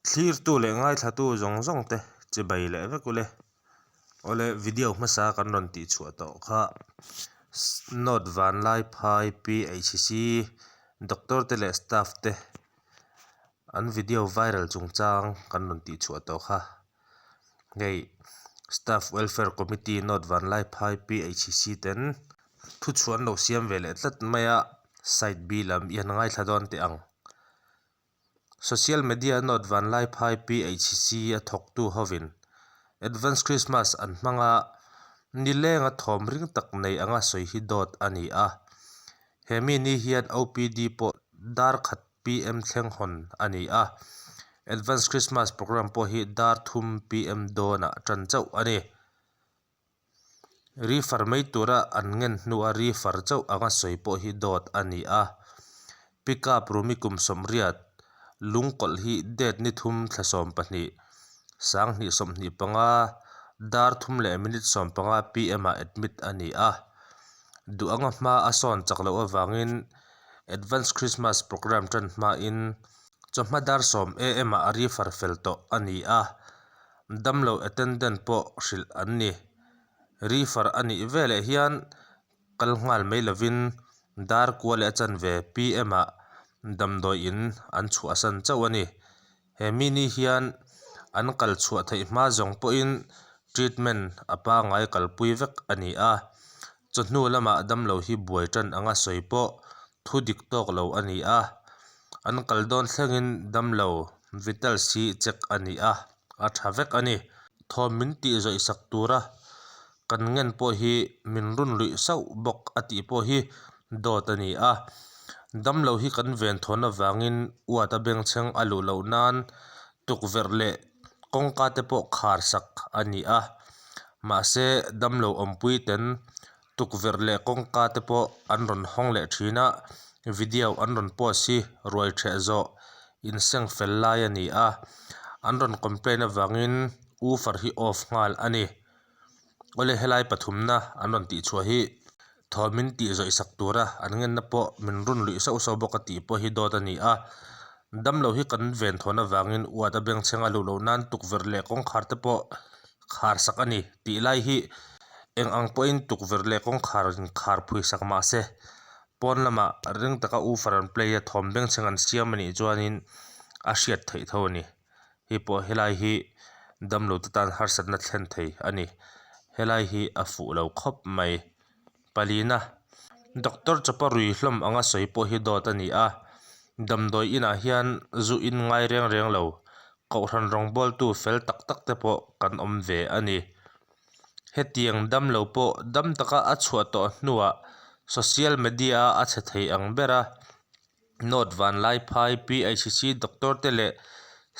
Thlirtu leh ngaithlatu zawng zawng te chibai leh vek ule. Awle video hmasa kan rawn tih chhuah tawh kha North Vanlaiphai PHC doctor te leh staff te an video viral chungchang kan rawn tih chhuah tawh kha. Hei Staff Welfare Committee North Vanlaiphai PHC ten thuchhuah an lo siam ve leh tlat mai a, side B lam i han ngaithla dawn teh ang. Social media North Vanlaiphai PHC a thawktu hovin Advance Christmas an hmang a, nilenga thawm ring tak nei anga sawi hi dawt a ni a. He mi ni hian OPD pawh dar khat PM thleng hawn a ni a, Advance Christmas Programme pawh hi dar thum PM dawnah tan chauh a ni. Refer mai tura an ngen hnua refer chauh anga sawi pawh hi dawt a ni a. Pickup Rumi kum sawmriat lungkawlh hi date ni thum thla 12, 2025, dar thum leh minute 15 PM ah admit a ni a. Duh anga hma a sawn chak loh avangin Advance Christmas Programme tan hmain chawhma dar 10 am ah a refer fel tawh a ni a. Damlo attendant pawh hrilh an ni. Refer a nih veleh hian kal nghal mai lovin dar kua leh a chanve PM ah damdawi in an chhuahsan chauh a ni. He mi ni hian an kal chhuah theih hma zawng pawhin treatment a pangngai kalpui vek a ni a. Chawhnu lamah damlo hi buai tan anga sawi pawh thu dik tawk lo a ni a. An kal dawn thlengin damlo vitals hi check a ni a, a tha vek a ni. Thawm min tih zawih sak tura kan ngen pawh hi min run luih sauh bawk a tih pawh hi dawt a ni a. Damlo hi kan ven thawn avangin uat a bengchheng a luh loh nan tukverh leh kawngka te pawh khar sak a ni a. Mahse damlo awmpui ten Tukverh leh kawngka te pawh an rawn hawng leh thin a, video an rawn post hi ruai theh zawh inseng fel lai a ni a, an rawn complain avangin woofer hi off nghal a ni. Awle helai pathumna an rawn tih chhuah hi thawm in tih zawih sak tura an ngenna pawh min run luih sauh sauh bawk a tih pawh hi dawt a ni a, damlo hi kan ven thawn avangin uat a bengchheng a luh loh nan tukverh leh kawngkhar te pawh khar sak a ni tih lai hi eng ang pawhin tukverh leh kawngkhar in khar phui sak mah se pawn lamah ring taka woofer an play a thawm bengchheng an siam a nih chuanin a hriat theih tho a ni hei pawh helai hi damlo te tan harsatna thlen thei a ni helai hi a fuh lo khawp mai palina doctor chawpa rui hlawm anga sawi pawh hi dawt a ni a damdawi inah hian zu in ngai reng reng lo. Kohhran rawngbawltu fel tak tak te pawh kan awm ve a ni. Hetiang dam lo pawh dam taka a chhuah tawh hnuah social media a a chhe thei ang ber a. Note Vanlaiphai PHC doctor te leh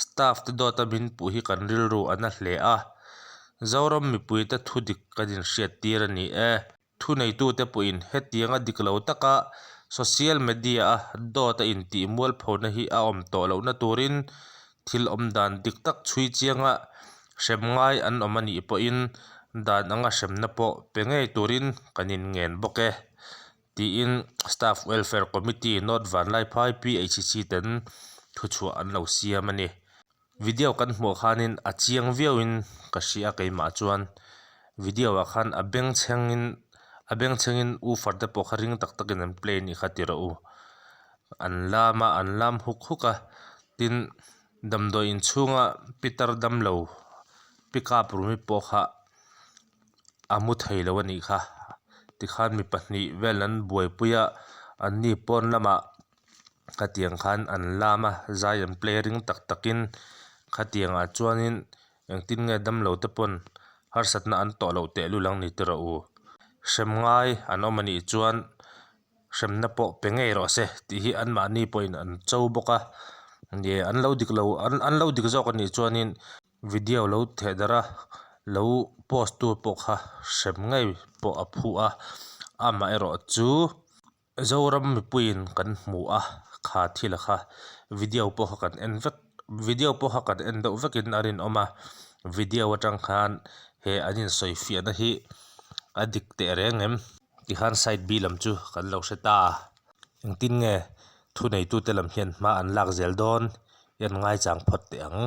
staff te dawta min puh hi kan rilru a na hle a. Zoram mipuite thu dik kan inhriattir a ni e. Thuneitute pawhin hetianga dik lo taka social media-a dawt a intih mualphona hi a awm tawh lohna turin thil awm dan dik tak chhui chianga hrem ngai an awm a nih pawhin dan anga hremna pawh pe ngei turin kan inngen bawk e, tiin Staff Welfare Committee North Vanlaiphai PHC ten thuchhuah an lo siam a ni. Video kan hmuh khanin a chiang viauin ka hria keimah chuan video ah khan a bengchhengin a bengchhengin woofer te pawh kha ring tak takin an play anih kha ti rawh u an lam a an lam huk huk a tin damdawi inchhunga pitar damlo pickup rumi pawh kha a mu thei lo anih kha tikhan mi pahnih vel an buaipui a anni pawn lamah. Khatiang khan an lam a, zai an play ring tak takin khatiangah chuanin engtin nge damlo te pawn harsatna an tawh loh tehlul ang ni tirh u. Hrem ngai an awm anih chuan hremna pawh pe ngei rawh se tih hi anmahni pawhin an cho bawk a, nge an lo dik lo an lo dik zawk anih chuanin video lo theh darh a, lo post tu pawh kha hrem ngei pawh a phu a, amaherawhchu. Zoram mipuiin kan hmu a, kha thil kha video pawh kha kan en vek video pawh kha kan en deuh vekin a rinawm a, video atang khan he an insawi fiahna hi a dik teh reng em? Tikhan side B lam chu kan lo hre ta. Engtin nge thuneitute lam hian hma an lak zel dawn i an ngaichang phawt teh ang.